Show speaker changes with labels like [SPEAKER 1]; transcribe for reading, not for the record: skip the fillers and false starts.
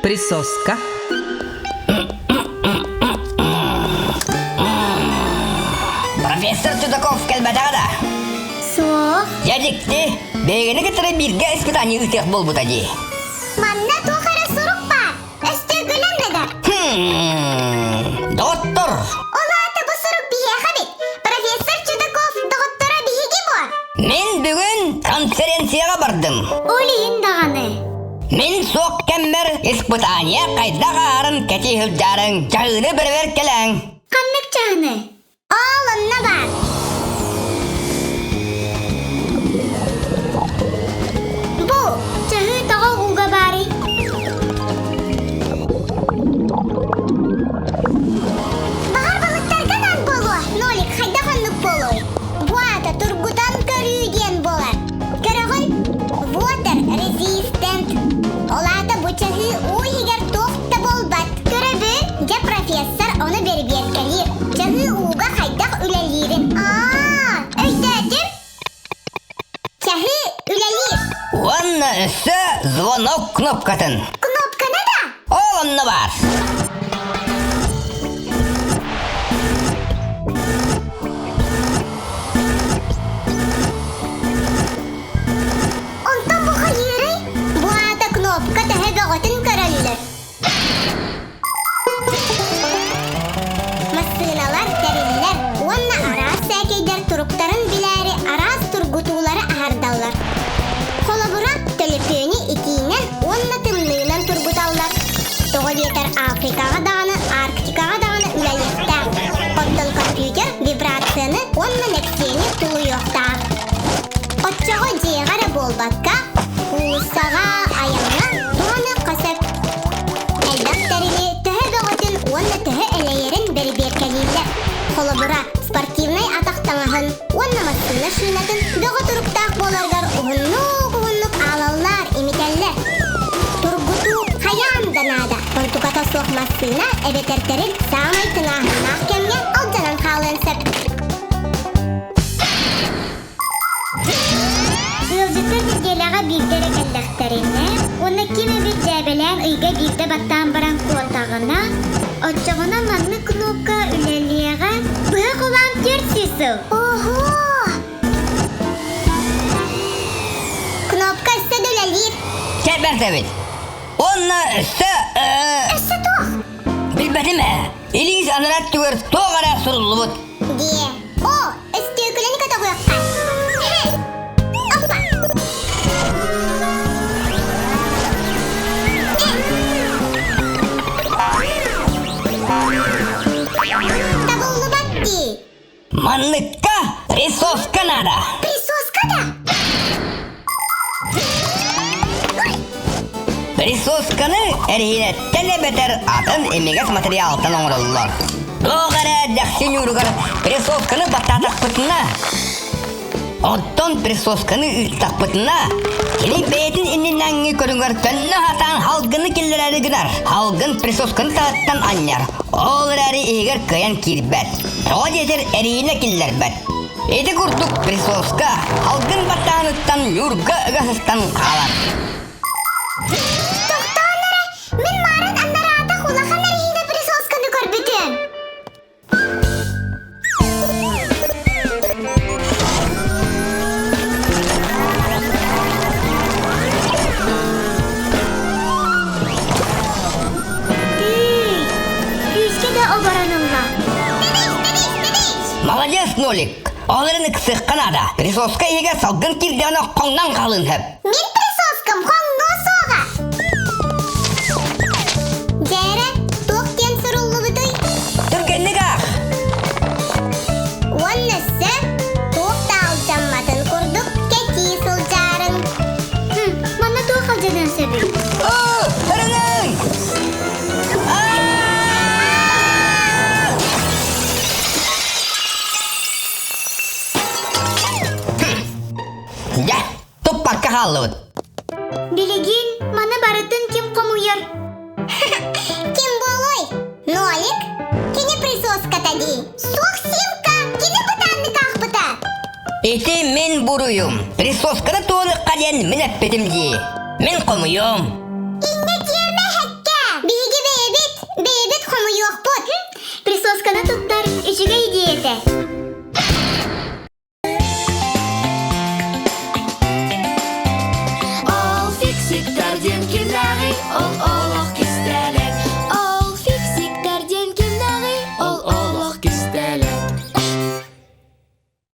[SPEAKER 1] Присоска.
[SPEAKER 2] Профессор Чудаков кэлбэтэҕэ да?
[SPEAKER 3] Суох.
[SPEAKER 2] Дьэ дьикти, биһигини кытары бииргэ испытание ыытыах буолбута дии.
[SPEAKER 3] Манна туох эрэ сурук баар. Өстөөгүлэн да.
[SPEAKER 2] Хм, доҕоттор.
[SPEAKER 3] Ол аата бу сурук биһиэхэ эбит. Профессор Чудаков доҕотторо биһиги буо.
[SPEAKER 2] Мин бүгүн конференцияҕа бардым.
[SPEAKER 3] Ол иһин даҕаны.
[SPEAKER 2] Мин суох кэммэр испытание хайдах ааһарын кэтии сылдьаарыҥ, чаһыыны бэрэбиэркэлээҥ.
[SPEAKER 3] Ханнык чаһыны? Ол онно баар. Бу чаһыы тоҕо ууга баарый? Баҕар балыктарга наан буолуо, Нолик хайдах оннук буолуой? Бу аата тургутан көрүү диэн буолар. Көрөҕүн? Water resistant. Ол аата бу чаһыы уу иһигэр туох да буолбат. Көрөбүн, дьэ профессор ону бэрэбиэркэлиир. Чаһыы ууга хайдах үлэлиирин. Аа, өйдөөтүм. Чаһыы үлэлиир.
[SPEAKER 2] Уонна өссө звонок кнопкатын.
[SPEAKER 3] Кнопканы да?
[SPEAKER 2] Ол онно баар.
[SPEAKER 3] Онтон бу хайыырый? Бу аата кнопка төһө бөҕөтүн көрөллөр. Массыыналар, тэриллэр уонна араас сээкэйдэр туруктарын билээри араас тургутуулары аһардаллар. Холобура, төлөпүөнү итиинэн уонна тымныынан тургуталлар. Тоҕо диэтэр Африкаҕа даҕаны, Арктикаҕа даҕаны үлэлиэхтээх. Оттон компьютер вибрацияны уонна нэксиэни тулуйуохтаах. Оччоҕо дьиэҕэ эрэ буолбакка, уулуссаҕа, айаҥҥа туһаныахха сөп. Элбэх тэрили төһө бөҕөтүн уонна төһө элэйэрин бэрэбиэркэлииллэр. Холобура, спортивнай атах таҥаһын уонна массыына шинатын бөҕө туруктаах буоларыгар уһуннук-уһуннук аалаллар, имитэллэр. Тургутуу хайаан да наада. Онтуката суох массыына эбэтэр тэрил саамай тыҥааһыннаах кэмҥэ алдьанан хаалыан сөп.
[SPEAKER 4] Ыалдьыттар нэдиэлэҕэ биирдэ эрэ кэллэхтэринэ уонна ким эбит дьээбэлээн ыйга биирдэ баттаан баран куотаҕына, оччоҕуна маннык кнопка үлэлиэҕэ быһа холоон 400 сыл.
[SPEAKER 3] Ого! Кнопка өссө да үлэлиир.
[SPEAKER 2] Чэ бэрт эбит. Уонна өссө...
[SPEAKER 3] Өссө туох?
[SPEAKER 2] Билбэтим ээ. Илиис анараа өттүгэр туох эрэ суруллубут.
[SPEAKER 3] Диэ. О, өстүөкүлэни көтөҕүөххэ. Опа! Табыллыбат дии.
[SPEAKER 2] Манныкка присоска надо.
[SPEAKER 3] Присоска да?
[SPEAKER 2] Присосканы эриһинэттэн эбэтэр атын имигэс материалтан оҥороллор. Туох эрэ дэхси ньууругар присосканы баттаатахпытына, оттон присосканы ыыттахпытына, кини бэйэтин иннинээҥҥи көрүҥэр төннө сатаан халгыны киллэрээри гынар. Халгын присосканы таһыттан анньар, ол эрээри иһигэр кыайан киирбэт. Тоҕо диэтэр эриинэ киллэрбэт. Ити курдук присоска алгын баттааныттан ньуурга ыга сыстан хаалар.
[SPEAKER 3] Тохтоон эрэ, мин маарын аннараатах улахан эриһиинэ присосканы көрбүтүм.
[SPEAKER 4] Тыый, күүскэ да оборон ылла.
[SPEAKER 2] Молодец, Нолик! Ол эрэн ыксыахха наада. Присоска иһигэр салгын киирдэҕинэ хоҥнон хаалыан сөп.
[SPEAKER 3] Мин присоскам хоҥнуо суоҕа. Дьээрэ, туох диэн суруллубутуй?
[SPEAKER 2] Түргэнник аах!
[SPEAKER 3] Уонна өссө туох да алдьамматын курдук кэтии сылдьаарыҥ.
[SPEAKER 4] Хм, манна туох алдьаныан сөбүй?
[SPEAKER 2] Оо, өрүнүҥ! Дьэ, туппакка хааллыбыт.
[SPEAKER 4] Билигин маны барытын ким хомуйар?
[SPEAKER 3] Ким буолуой? Нолик? Кини присоската дии. Суох симка, кини бытааннык аахпыта.
[SPEAKER 2] Ити мин буруйум. Присосканы туоныхха диэн мин эппитим дии. Мин хомуйуом.
[SPEAKER 3] Иннэ тиэмэ хэккэ.
[SPEAKER 4] Үчүгэй идея этэ.